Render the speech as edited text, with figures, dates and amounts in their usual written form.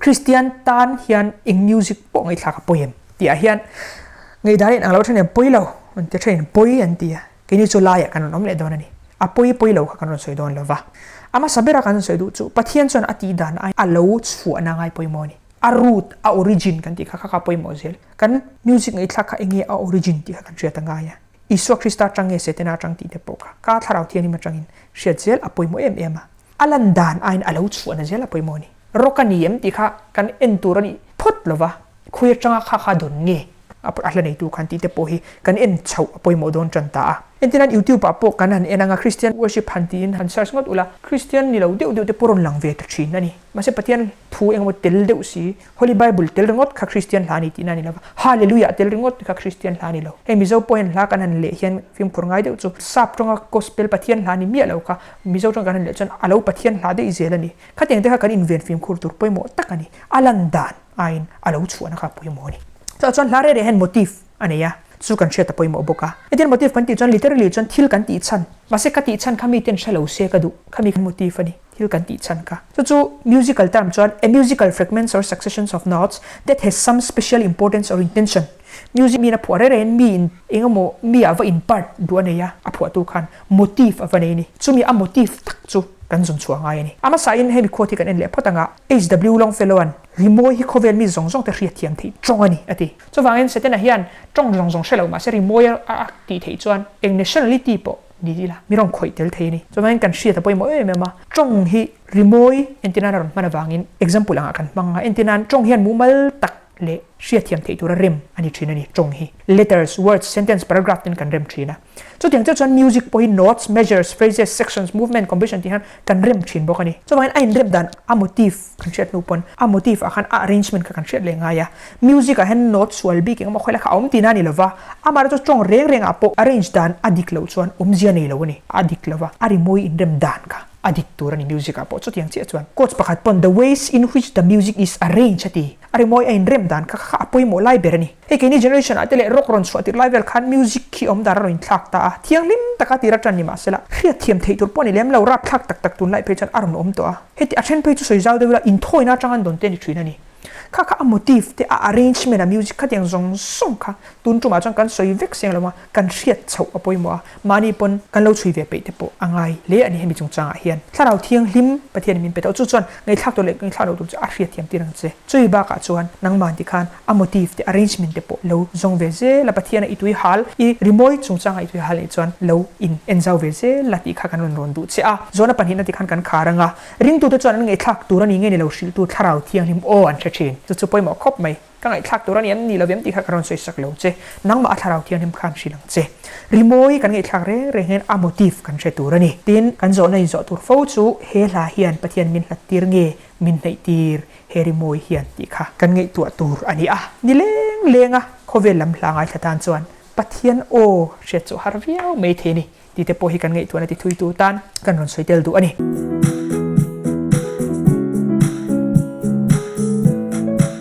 Kristian tan hian eng music pawh ngaihthlak a pawi em tih ah hian ngaihdan in ang lo then in pawi lo an ti a, then in pawi an ti a, keini chu laiah kan rawn awm leh dawn a ni. A pawi pawi lo kha kan rawn sawi dawn lo va. A hmasa bera kan rawn sawi duh chu Pathian chuan a tih dan ai a lo chhuahna ngai pawimawh a ni. A root, a origin kan tih kha kha kha pawimawh zel. Kan music ngaihthlak kha eng nge a origin tih kha kan hriat a ngai a. Isua Krista atang nge Setana atang tih te pawh kha ka thlarau thianghlim atangin hriat zel a pawimawh em em a. A lan dan aiin a lo chhuahna zel a pawimawh a ni. Rock a ni em tih kha kan en tur a nih phawt lo va, khawi atanga kha kha dawn nge a hla neitu khan tih te pawh hi kan en chhoh a pawimawh dawn tan ta a. Entirnan YouTube ah pawh kan han en anga Christian worship han tiin han search ngawt ula, Christian ni lo deuh deuh te pawh rawn lang ve ta thin a ni. Mahse Pathian thu engemaw tel deuh si, Holy Bible tel ringawt kha Kristian hla a ni tihna a ni lo va, Hallelujah tel ringawt kha Kristian hla a ni lo. Hei Mizo pawh hian hla kan han leh hian fimkhur ngai deuh chu Sap tawnga Gospel Pathian hla ni miah lo kha Mizo tawng kan han leh chuan a lo Pathian hla daih zel a ni. Khatiang te kha kan inven fimkhur tur pawimawh tak a ni. A lan dan aiin a lo chhuahna kha pawimawh a ni. Chutah chuan hla reh reh hian motif a nei a, chu kan hriat a pawimawh bawk a. Hetiang motif kan tih chuan literally chuan thil kan tih chhan, mahse ka tih chhan kha miten hre lo se ka duh, khami motif a ni. Thil kan tih chhan kha. Chu chu musical term chuan a musical fragments or successions of notes that has some special importance or intention. Music miin a phuah reng rengin mi in eng emaw mi ah va in part duh a nei a, a phuahtu khan motif a va nei a ni. Chumi a motif tak chu kan zawn chhuah ngai a ni. A hmasain hemi quote hi kan en leh phawt anga HW Longfellow-a'n rimawi hi khawvel mi zawng zawng te hriatthiam theih tawng a ni a ti. Chuvangin Setana hian tawng zawng zawng hre lo mahse rimawi a tih theih chuan eng nationality pawh Ni ila, mi rawn khawih tel thei a ni. Chuvangin kan hriat a pawimawh em em a, tawng hi rimawi entir nan a rawn hman avangin example angah kan hmang a, entir nan tawng hian mumal tak leh hriatthiam theih tura rem a ni thin a ni, tawng hi letters, words, sentence, paragraph ten kan rem thin a. Chutiang chiah chuan music pawh hi notes, measures, phrases, sections, movement, composition tih hian kan rem thin bawk a ni. Chuvangin a inrem dan a motif kan hriat hnu pawn a motif ah khan a arrangement kha kan hriat leh ngai a, music ah hian note sual bik engemaw khawilai kha a awm tihna a ni lova, amaherawhchu chu tawng reng reng ah pawh arrange dan a dik loh chuan awmzia nei lo a ni, a dik lova a rimawi inrem dan kha a dik tur a ni music ah pawh chutiang chiah chuan quotes pakhat pawn the ways in which the music is arranged a ti, a rimawi a inrem dan kha kha a pawimawh lai ber a ni. Hei keini generation ah te leh rock rawn chhuah tirh lai vel khan music khi awm dar a rawn inthlak ta a, thianghlim taka tir atan ni mahsela hriatthiam theih tur pawh a ni lem lo, rapthlak tak tak tunlai phei chuan a rawn awm tawh a. Heti a then phei chu sawi zau deuh ila inthawina atanga an dawn te a ni thin a ni. Kha kha a motif te, a arrangement, a music khatiang zawng zawng kha tun tumah chuan kan sawi vek seng lo a, kan hriat chhoh a pawimawh a, mahni pawn kan lo chhui ve peih te pawh a ngai hle a ni hemi chungchangah hian. Thlarau thianghlim Pathianin min pe tawh chu chuan ngaihthlak tur leh ngaihthlak loh tur chu a hriatthiam tir ang che. Chumi bakah chuan nangmah ti khan a motif te, arrangement te pawh lo zawng ve zel a, Pathiana i tui hal, i rimawi chungchanga i tui hal nih chuan lo in en zau ve zel a tih kha kan rawn rawn duh che a. Zawhna pahnihna ti khan kan khar ang a, ringtute chuan an ngaihthlak tur a ni nge ni lo hrilhtu thlarau thianghlim aw an hre thin. Chu chu pawimawh khawp mai. Ka ngaihthlak tur a ni em ni lo em tih kha ka rawn sawi sak lo che. Nangmah a thlarau thianghlim khan hrilh ang che. Rimawi kan ngaihthlak reng reng hian a motif kan hre tur a ni. Tin, kan zawhna inzawh tur fo chu he hla hian Pathian min hlat tir nge min hnaih tir he rimawi hian tih kha kan ngaihtuah tur a ni a. Ni leng leng a khawvel lam hla ngaithla tan chuan Pathian aw hriat chu har viau mai thei a ni tih te pawh hi kan ngaihtuahna ti thui tu tan kan rawn sawi tel duh a ni.